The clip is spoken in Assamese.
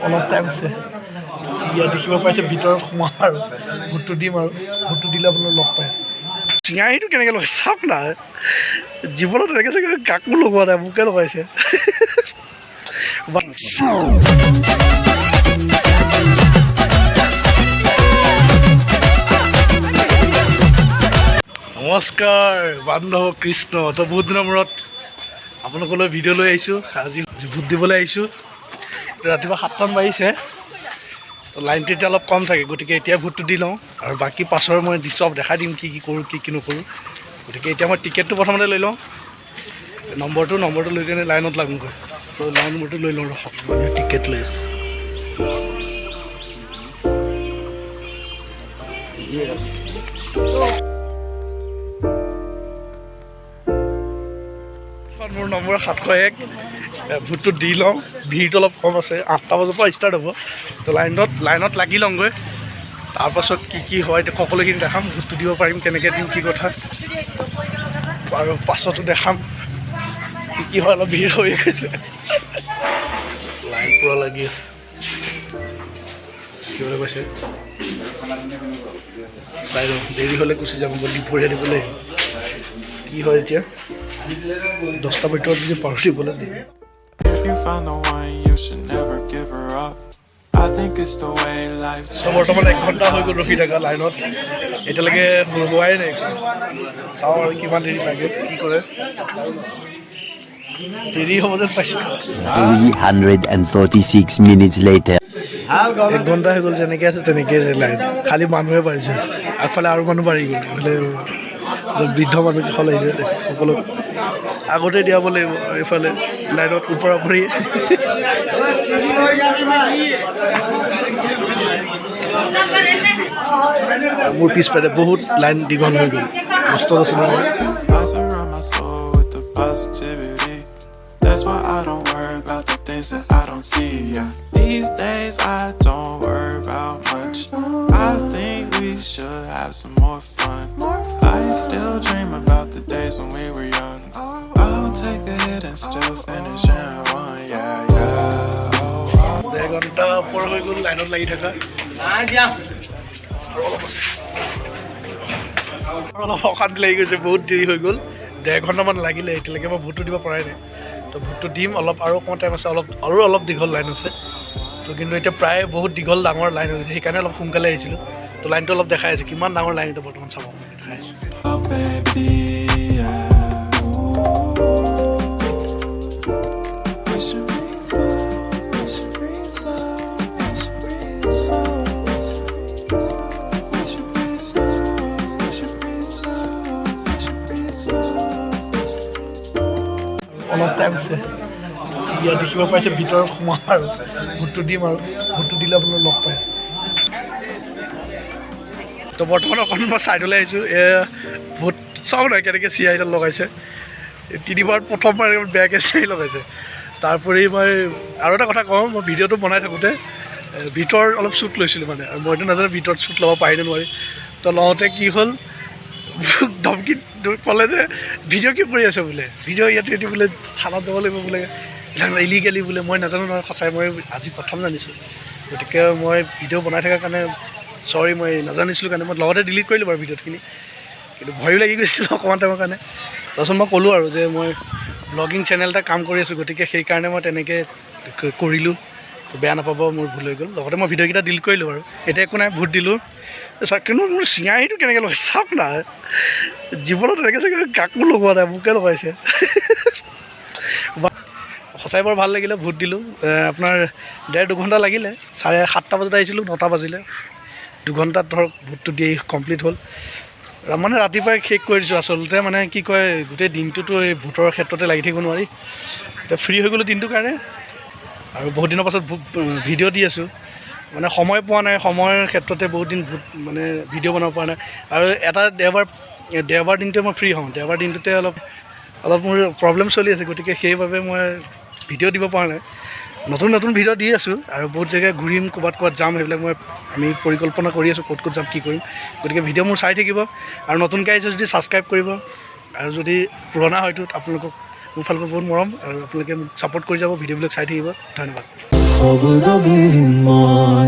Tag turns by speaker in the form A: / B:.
A: অলপ টাইম আছে। ইয়াত দেখিব পাইছে, ভিতৰত সোমাম আৰু ভোটটো দিম আৰু ভোটটো দিলে আপোনালোক লগ পাই। চিয়াঁহীটো কেনেকৈ লগাইছে চাওক না। জীৱনত এনেকৈ চাগে কাকো লগোৱা নাই, মোকে লগাইছে। নমস্কাৰ বান্ধৱ কৃষ্ণ। তো বহুত দিনৰ মূৰত আপোনালোকলৈ ভিডিঅ' লৈ আহিছোঁ। আজি ভোট দিবলৈ আহিছোঁ। তো ৰাতিপুৱা 7টামান বাজিছে। তো লাইনটো এতিয়া অলপ কম থাকে, গতিকে এতিয়া ভোটটো দি লওঁ আৰু বাকী পাছৰ মই চব দেখাই দিম, কি কি কৰোঁ, কি কি নকৰোঁ। গতিকে এতিয়া মই টিকেটটো প্ৰথমতে লৈ লওঁ, নম্বৰটো লৈ কিনে লাইনত লাগোগৈ। তো লাইন নম্বৰটো লৈ লওঁ, ৰখক। মানুহে টিকেট লৈ আছে। মোৰ নম্বৰ 701। ভোটটো দি লওঁ, ভিৰটো অলপ কম আছে। 8টা বজাৰ পৰা ষ্টাৰ্ট হ'ব। তো লাইনত লাগি লওঁগৈ, তাৰপাছত কি কি হয় সকলোখিনি দেখাম। ভোটটো দিব পাৰিম, কেনেকৈ দিম, কি কথা, আৰু পাছতো দেখাম কি কি হয়। অলপ ভিৰ হৈ গৈছে, লাইন পূৰা লাগি আছে। দেখিবলৈ কৈছে, চাই লওঁ। দেৰি হ'লে গুচি যাম, দুপৰীয়া দিবলৈ আহিম। কি হয় এতিয়া, 10টাৰ ভিতৰত যদি পাৰোঁ দিবলৈ দিম।
B: If you found the one, you should never give her up. I think it's the way life
A: তো বৰ্তমান এক ঘণ্টা হৈ গ'ল ৰখি থকা লাইনত, এতিয়ালৈকে হোৱাই নাই। চাওঁ আৰু কিমান দেৰি লাগে, কি কৰে। দেৰি হ'ব যেন পাইছোঁ।
C: 346 minutes later.
A: এক ঘণ্টা হৈ গ'ল, যেনেকৈ আছে তেনেকৈ আছে লাইন, খালি মানুহে বাঢ়িছে। আগফালে আৰু মানুহ বাঢ়ি গ'ল। এইফালে বৃদ্ধ মানুহ কেইখন আহিছে, সকলো আগতে দিয়াব লাগিব। আৰু এইফালে লাইনত ওপৰা ওপৰি। মোৰ পিছফালে বহুত লাইন দীঘল হৈ গ'ল, কষ্টত আছোঁ নহয়।
B: I surround my soul with the positivity. That's why I don't worry about the things that I don't see. Yeah. These days I don't worry about much. I think we should have some more fun. I still dream about the days when we were young. I'll take a hit and still finish in one. Yeah. Oh, oh.
A: ডেৰ ঘণ্টা ওপৰ হৈ গ'ল লাইনত লাগি থকা। আৰু অলপ আছে, আৰু অলপ অশান্তি লাগি গৈছে। বহুত দেৰি হৈ গ'ল, ডেৰ ঘণ্টামান লাগিলে। এতিয়ালৈকে মই ভোটটো দিব পৰাই নাই। তো ভোটটো দিম, অলপ আৰু অকণমান টাইম আছে, অলপ আৰু অলপ দীঘল লাইন আছে। তো কিন্তু এতিয়া প্ৰায় বহুত দীঘল ডাঙৰ লাইন হৈ গৈছে, সেইকাৰণে অলপ সোনকালে আহিছিলোঁ। তো লাইনটো অলপ দেখাই আছোঁ, কিমান ডাঙৰ লাইন এইটো বৰ্তমান চাব দেখাই আছোঁ।
B: Oh, baby, yeah. We should breathe slow, we should breathe slow, we should breathe slow. We should breathe slow, we should breathe slow, we should breathe slow.
A: অলপ টাইম আছে। ইয়াত দেখিব পাইছে, ভিতৰত সোমাম আৰু ভোটটো দিম আৰু ভোটটো দিলে আপোনালোক লগ পাই আছে। তো বৰ্তমান অকণমান মই ছাইডলৈ আহিছোঁ। ভোট চাওঁ নহয় কেনেকৈ চিয়াঁহীডাল লগাইছে। তিনিবাৰ, প্ৰথমবাৰ বেয়াকৈ চিয়াঁহী লগাইছে। তাৰোপৰি মই আৰু এটা কথা কওঁ, মই ভিডিঅ'টো বনাই থাকোঁতে ভিতৰত অলপ শ্বুট লৈছিলোঁ মানে, আৰু মইতো নাজানো ভিতৰত শ্বুট ল'ব পাৰি নে নোৱাৰি। তো লওঁতে কি হ'ল, মোক ধমকি ক'লে যে ভিডিঅ' কি কৰি আছ বোলে, ভিডিঅ' ইয়াত এইটো বোলে থানাত যাব লাগিব বোলে, ইলিগেলি বোলে। মই নাজানো নহয়, সঁচাই মই আজি প্ৰথম জানিছোঁ। গতিকে মই ভিডিঅ' বনাই থকাৰ কাৰণে চৰি, মই নাজানিছিলোঁ কাৰণে মই লগতে ডিলিট কৰিলোঁ বাৰু ভিডিঅ'খিনি, কিন্তু ভয়ো লাগি গৈছিল অকণমান টাইমৰ কাৰণে। তাৰপিছত মই ক'লোঁ আৰু যে মই ব্লগিং চেনেল এটা কাম কৰি আছোঁ, গতিকে সেইকাৰণে মই তেনেকৈ কৰিলোঁ, বেয়া নাপাব, মোৰ ভুল হৈ গ'ল। লগতে মই ভিডিঅ'কেইটা ডিলিট কৰিলোঁ বাৰু, এতিয়া একো নাই, ভোট দিলোঁ। কিন্তু মোৰ চিয়াঁহীটো কেনেকৈ লগাইছে চাওক না। জীৱনত এনেকৈ চাগে কাকো লগোৱা নাই, মোকে লগাইছে। সঁচাই বৰ ভাল লাগিলে, ভোট দিলোঁ। আপোনাৰ ডেৰ দুঘণ্টা লাগিলে। 7:30 বজাত আহিছিলোঁ, 9টা বাজিলে। দুঘণ্টাত ধৰক ভোটটো দি কমপ্লিট হ'ল। মানে ৰাতিপুৱাই শেষ কৰি দিছোঁ আচলতে। মানে কি কয়, গোটেই দিনটোতো এই ভোটৰ ক্ষেত্ৰতে লাগি থাকিব নোৱাৰি। এতিয়া ফ্ৰী হৈ গ'লোঁ দিনটোৰ কাৰণে। আৰু বহুত দিনৰ পাছত ভিডিঅ' দি আছোঁ, মানে সময় পোৱা নাই। সময়ৰ ক্ষেত্ৰতে বহুত দিন ভোট মানে ভিডিঅ' বনাব পৰা নাই। আৰু এটা দেওবাৰ, দেওবাৰ দিনটোৱে মই ফ্ৰী হওঁ। দেওবাৰ দিনটোতে অলপ অলপ মোৰ প্ৰব্লেম চলি আছে, গতিকে সেইবাবে মই ভিডিঅ' দিব পৰা নাই। নতুন নতুন ভিডিঅ' দি আছোঁ আৰু বহুত জেগা ঘূৰিম, ক'ৰবাত ক'ৰবাত যাম, সেইবিলাক আমি পৰিকল্পনা কৰি আছোঁ, ক'ত ক'ত যাম, কি কৰিম। গতিকে ভিডিঅ' মোৰ চাই থাকিব আৰু নতুনকৈ আহিছে যদি ছাবস্ক্ৰাইব কৰিব, আৰু যদি পুৰণা হয়তো আপোনালোকক মোৰ ফালৰ পৰা বহুত মৰম আৰু আপোনালোকে মোক ছাপোৰ্ট কৰি যাব, ভিডিঅ'বিলাক চাই থাকিব। ধন্যবাদ।
C: শব্দবিহীন মই।